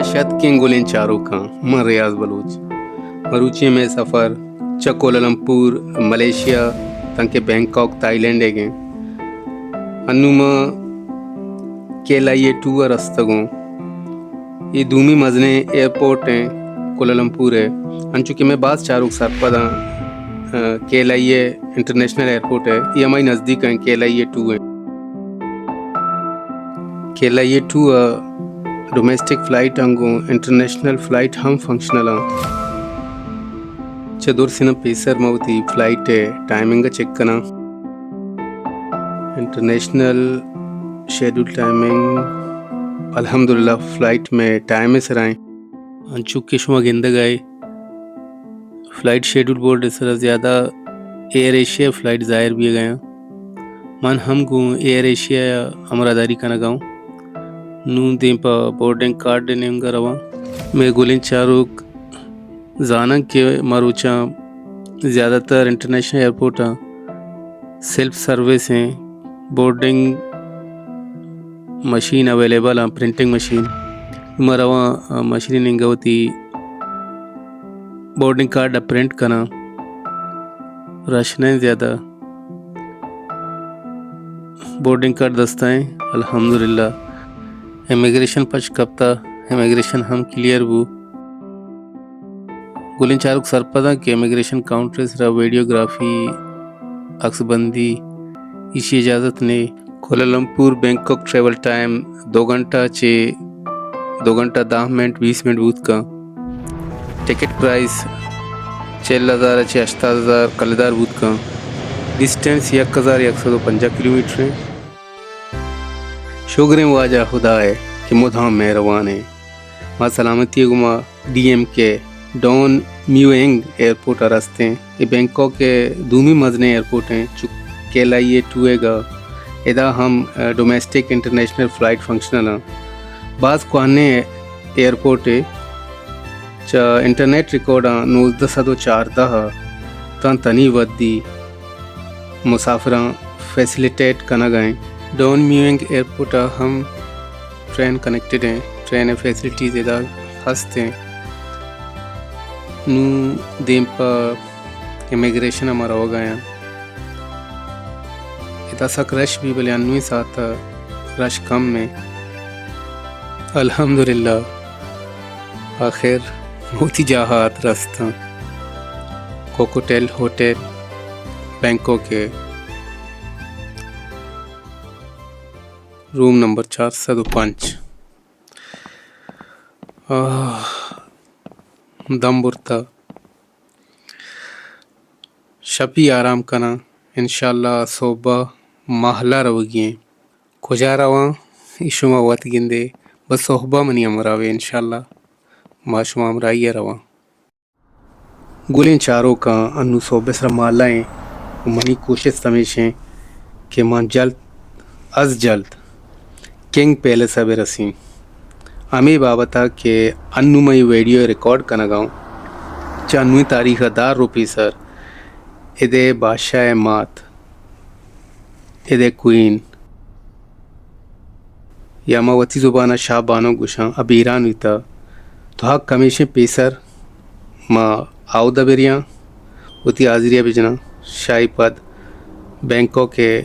شتکیں گلیں چاروکاں، من ریاض بلوچ۔ مروچی مئے سفر چہ کوالالمپور، ملیشیا، تانکہ بینکاک، تھائی لینڈ ءَ گیں۔ انوں ما کے ایل آئی اے ٹو ءَ رستگوں۔ اے دومی مزنیں ایئرپورٹ ایں کوالالمپور ءِ۔ انچو کہ مئے باز چاروک سرپد آں، آ، کے ایل آئی اے انٹرنیشنل ایئرپورٹ ءِ، اے ہمائی نزدیک ایں، کے ایل آئی اے ٹو ایں۔ کے ایل آئی اے ٹو ءَ ڈومیسٹک فلائٹ آں گوں انٹرنیشنل فلائٹ ہم فنکشنل آں۔ چہ درسیناں پیسر ما وتی فلائٹ ءِ ٹائمنگ ءَ چیک کناں۔ انٹرنیشنل شیڈول ٹائمنگ، الحمدللہ فلائٹ مئے ٹائم ءِ سرا ایں۔ انچو کہ شما گندگ ءَ ئے، فلائٹ شیڈول بورڈ ءِ سرا زیادہ ایئر ایشیا فلائٹ ظاہر بیگ ءَ آں۔ من ہم گوں ایئر ایشیا ءَ ہمراہداری کنگ ءَ آں۔ نوں دیم پہ بورڈنگ کارڈ ءِ نیمگ ءَ رواں۔ مئے گلیں چاروک زاناں کہ مروچاں زیادہ تر انٹرنیشنل ایئرپورٹاں سیلف سروس ایں، بورڈنگ مشین اویلیبل آں، پرنٹنگ مشین۔ ما رواں، آ، مشین ءِ نیمگ ءَ وتی بورڈنگ کارڈ ءَ پرنٹ کناں۔ رش نہ ایں زیادہ۔ بورڈنگ کارڈ دست ءَ ایں، الحمدللہ۔ امیگریشن پچ کپتا، امیگریشن ہم کلیئر بو۔ گلیں چاروک سرپداں کہ امیگریشن کاؤنٹر ءِ سرا ویڈیوگرافی، عکس بندی، ایشی اجازت نے۔ کوالالمپور بینکاک ٹریول ٹائم دو گھنٹہ چہ دو گھنٹہ دہ منٹ، بیس منٹ بوت کن۔ ٹکٹ پرائس چل ہزار چہ ہشتاد ہزار کلدار بوت کن۔ ڈسٹنس یک ہزار یک سد و پنجاہ کلومیٹر ایں۔ شگریں واجہ خدا ءَ کہ مدام مہروان ایں۔ ما سلامتی ءَ گوما ڈی ایم کے، ڈون میو اینگ ایئرپورٹ ءَ رستیں۔ اے بینکاک ءِ دومی مزنیں ایئرپورٹ ایں، چو کے ایل آئی اے ٹو ءِ گا۔ ادا ہم، آ، ڈومیسٹک انٹرنیشنل فلائٹ فنکشنل آں۔ باز کوہنیں ایئرپورٹ ایں۔ چہ انٹرنیٹ ریکارڈاں نوزدہ سد و چاردہ ءَ تاں تنی وھدی مسافراں فیسلیٹیٹ کنگ ءَ ایں۔ ڈون میو اینگ ایئرپورٹ ءَ ہم ٹرین کنیکٹڈ ایں، ٹرین ءِ فیسلٹیز ادا ہست ایں۔ نوں دیم پہ امیگریشن ءَ ما روگ ءَ آں۔ ادا سک رش بی، بلے انویں ساعت ءَ رش کم ایں۔ الحمدللہ، آخر وتی جاہ ءَ ات رستاں۔ کوکوٹیل ہوٹل، بینکاک ءِ، روم نمبر چار سد و پنچ۔ آہ، دم برتا۔ شپی آرام کناں، انشاءاللہ سہب ءَ ماہلہ روگی ایں۔ کجا رواں؟ اے شما وت گندے، بس سہب ءَ منی ہمراہ بے، انشاءاللہ ما شما ہمراہی ءَ رواں۔ گلیں چاروکاں، انوں سہب ءِ سرا ماہلہ ایں و منی کوشست ہمیش ایں کہ ما جلد از جلد کنگ پیلس ءَ بہ رسیں۔ ہمے بابت ءَ کہ انوں من اے ویڈیو ءَ ریکارڈ کنگ ءَ آں، چہ انویں تاریخ ءَ دہ روچ پیسر اد ءِ بادشاہ ءِ مات، اد ءِ کوئین، یا ما وتی زبان ءَ شاہ بانک گوشاں، ءَ بیران بیتہ۔ تو حق ہمیش ایں پیسر ما آودا بریاں، وتی حاضری ءَ بجناں۔ شاہی پد بینکاک ءِ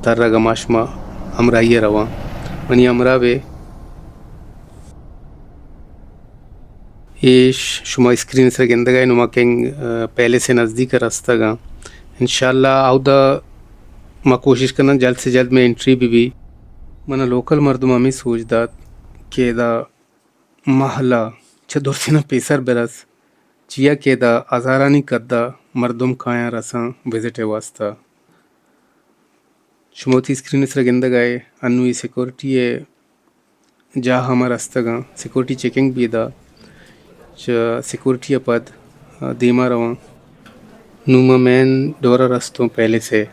ترگ ءَ ما شما ہمراہی ءَ رواں۔ منی ہمراہ بے۔ اے ش-، شما اسکرین ءِ سرا گندگ ءَ ئے، نوں ما کنگ، آ، پیلس ءِ نزدیک ءَ رستگ آں۔ انشاءاللہ اودا ما کوشش کناں جلد سے جلد مئے انٹری بہ بی۔ منا لوکل مردم ہمے سوج دات کہ ادا ماہلہ چہ درسیناں پیسر برس، چیا کہ ادا ہزارانی قد ءَ مردم کایاں رساں وزٹ ءِ واستہ۔ شما وتی اسکرین ءِ سرا گندگ ءَ ئے، انوں اے سیکورٹی ءِ جاہ ءَ ما رستگ آں، سیکورٹی چیکنگ بی ادا۔ چہ سیکورٹی ءَ پد دیما رواں۔ نوں ما مین ڈور ءَ رستوں پیلس ءِ۔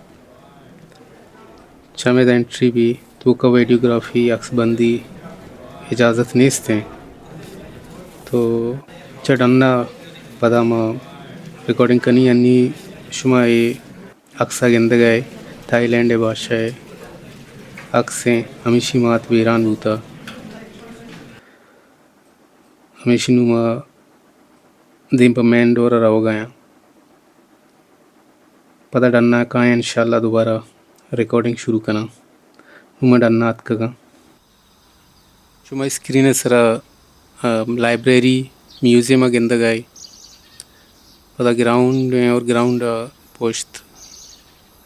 چہ ہمیدا انٹری بی، توکا ویڈیوگرافی، عکس بندی اجازت نیست ایں۔ تو چہ ڈن ءَ پدا ما ریکارڈنگ کنی، انی شما اے عکس ءَ گندگ ءَ ئے، تھائی لینڈ ءِ بادشاہ ءِ عکس ایں، ہمیشی مات بیران بوتہ۔ ہمیشی نوں ما دیم پہ مین ڈور ءَ روگ ءَ آں۔ پدا ڈن ءَ کایاں، انشاءاللہ دوبارہ ریکارڈنگ شروع کناں۔ نوں ما ڈن ءَ اتکگ آں۔ شما اسکرین ءِ سرا، آ، لائبریری، میوزیم ءَ گندگ ءَ ئے۔ پدا گراؤنڈ ایں اور گراؤنڈ ءِ پشت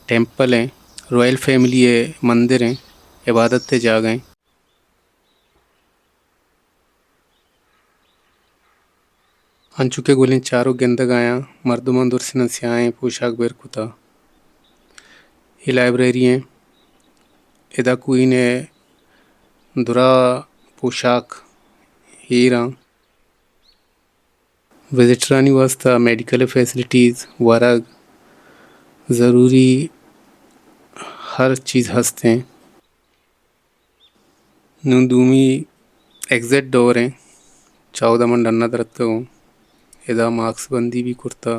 ٹیمپل ایں، رائل فیملی ءِ مندر ایں، عبادت ءِ جاگہ ایں۔ انچو کہ گلیں چاروک گندگ ءَ آیاں، مردماں درسیناں سیاہیں پوشاک بر کتہ۔ اے لائبریری ایں۔ ادا کوئین ءِ درا پوشاک ایر آں۔ وزٹرانی واسطہ میڈیکل فیسلٹیز، ورگ، ضروری ہر چیز ہست ایں۔ نوں دومی ایگزٹ ڈور ایں۔ چہ اودا من ڈن ءَ درتکگ اوں۔ ادا ماسک بندی بھی کرتہ۔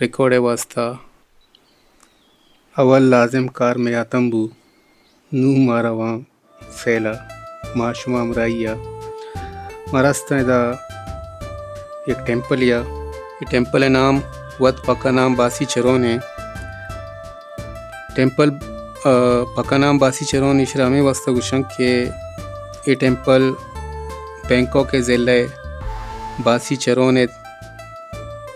ریکارڈ ءِ واسطہ اول لازم کار مئے ہتم بو۔ نوں ما رواں فیل ءَ، ما شما ہمراہی ءَ۔ ما رستاں ادا یک ٹیمپلے ءَ۔ اے ٹیمپل ءِ نام وت پکا نام باسی چرون ایں۔ ٹیمپل، آ، پکا نام باسی چرون ایشرا ہمے واسطہ گوشاں کہ اے ٹیمپل بینکاک ءِ ضلع ءِ باسی چرون ءِ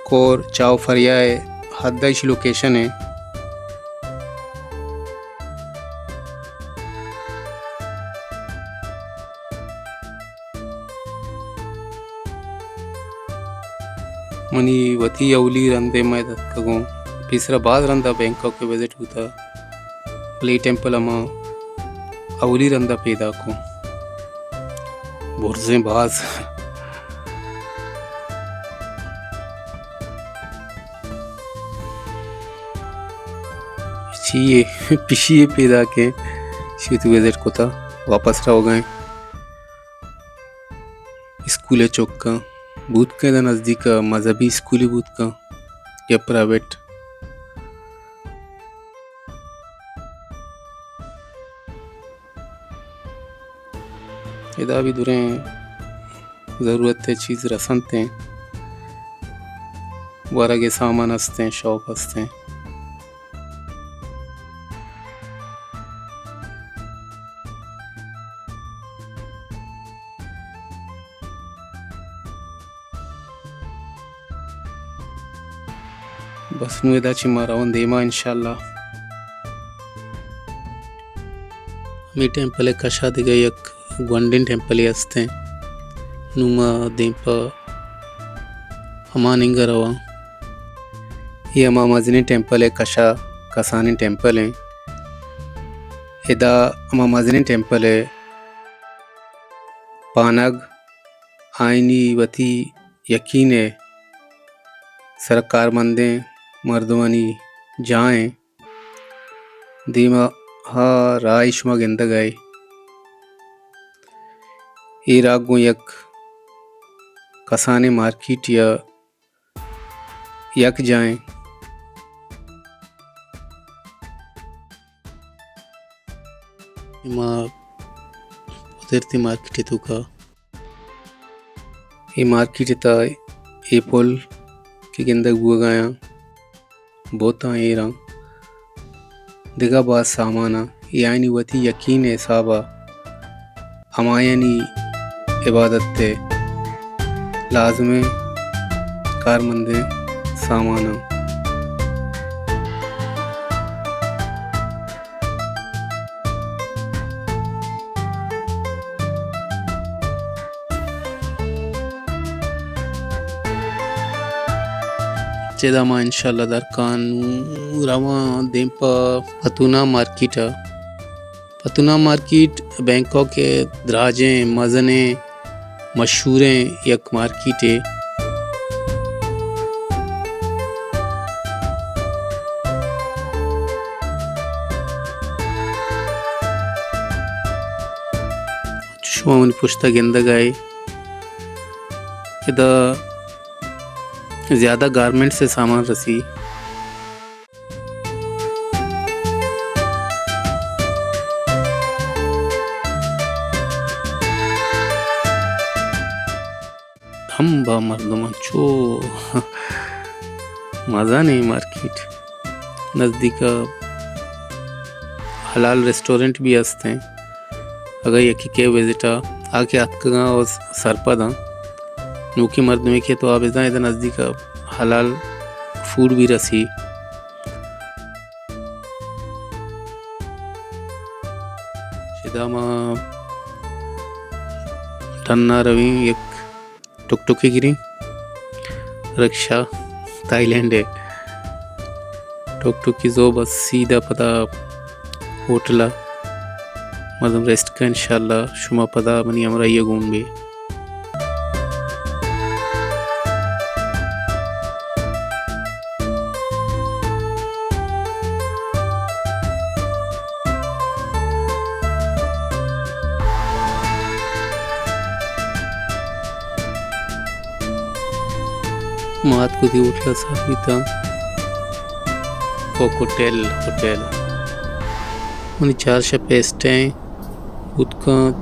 کور چاؤ فریا ءِ حد ءَ ایشی لوکیشن ایں۔ منی وتی اولی رند ایں ما ادا اتکگ اوں۔ پیسرا باز رندا بینکاک ءَ وزٹ بوتہ، بلے اے ٹیمپل ءَ ما اولی رندا پیداک اوں۔ برزیں باز۔ چی اے؟ پشی اے پیداک ایں۔ شیت وزٹ کتہ، واپس روگ ءَ ایں۔ اسکول ءِ چکاں بوت کنت، ادا نزدیک ءَ مذہبی اسکولے بوت کنت یا پرائیویٹ۔ ادا بھی دریں ضرورت ءِ چیز رسنت ایں، ورگ ءِ سامان ہست ایں، شاپ ہست ایں۔ بس نوں ادا چہ ما رواں دیما انشاءاللہ۔ ہمے ٹیمپل ءِ کشا دگہ یک گونڈیں ٹیمپلے ہست ایں۔ نوں ما دیم پہ ہما ننگ ءَ رواں۔ اے ہما مزنیں ٹیمپل ءِ کشا کسانیں ٹیمپل ایں۔ ادا ہما مزنیں ٹیمپل ءِ پانگ آئینی وتی یقین ءِ سرا کارمندیں مردمانی جاہ ایں۔ دیما ہا راہے شما گندگ ءَ ئے۔ اے راہ گوں یک کسانیں مارکیٹ یا یک جاہ ایں۔ ما پترتی مارکیٹ ءِ توکا۔ اے مارکیٹ ءِ تہا اے پل کہ گندگ بوگ ءَ آیاں، بتاں ایراں، دگہ باز ساماناں، اے آیانی وتی یقین ءِ حساب ءَ ہمایانی عبادت ءِ لازمیں کارمندیں ساماناں۔ چدا ما انشاءاللہ درکاں، نوں رواں دیم پہ پتونام مارکیٹ ءَ۔ پتونام مارکیٹ بینکاک ءِ دراجیں، مزنیں، مشہوریں یک مارکیٹے۔ شما منی پشتا گندگ ءَ ئے، ادا زیادہ گارمنٹس ءِ سامان رسی۔ امبا مردماں چو مزنیں مارکیٹ۔ نزدیک ءَ حلال ریسٹورنٹ بھی ہست ایں۔ اگاں یکے کہ وزٹ ءَ آ کہ اتکگاں و سرپداں، نوکیں مردمے کہ تو آ بزاں ادا نزدیک ءَ حلال فوڈ بھی رسی۔ چدا ما ڈن ءَ رویں، یک ٹک ٹکے گریں، رکشہ تھائی لینڈ ءِ ٹک ٹکے زو، بس سیدھا پدا ہوٹل ءَ مردم ریسٹ کن۔ انشاءاللہ شما پدا منی ہمراہی ءَ گون بے۔ ما اتکو دی ہوٹل ءَ سر بیتاں، کوکوٹیل ہوٹل۔ منی چار شپ ءِ اسٹے ایں، بوت کنت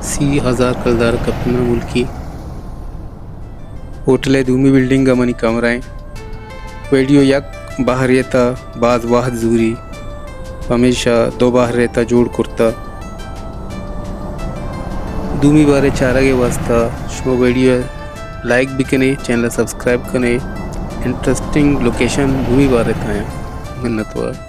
سی ہزار کلدار کپتنا ملکی۔ ہوٹل ءِ دومی بلڈنگ ءَ منی کمرہ ایں۔ ویڈیو یک بہرے ءِ تہ باز وہد زوری، پمیشا دو بہرے ءِ تہ جوڑ کرتہ۔ دومی بارے چارگ ءِ واستہ شما ویڈیو ءَ لائک بکنے، چینل ءَ سبسکرائب کنے۔ انٹرسٹنگ لوکیشن دومی بارے ءِ تہ ایں۔ منتوار۔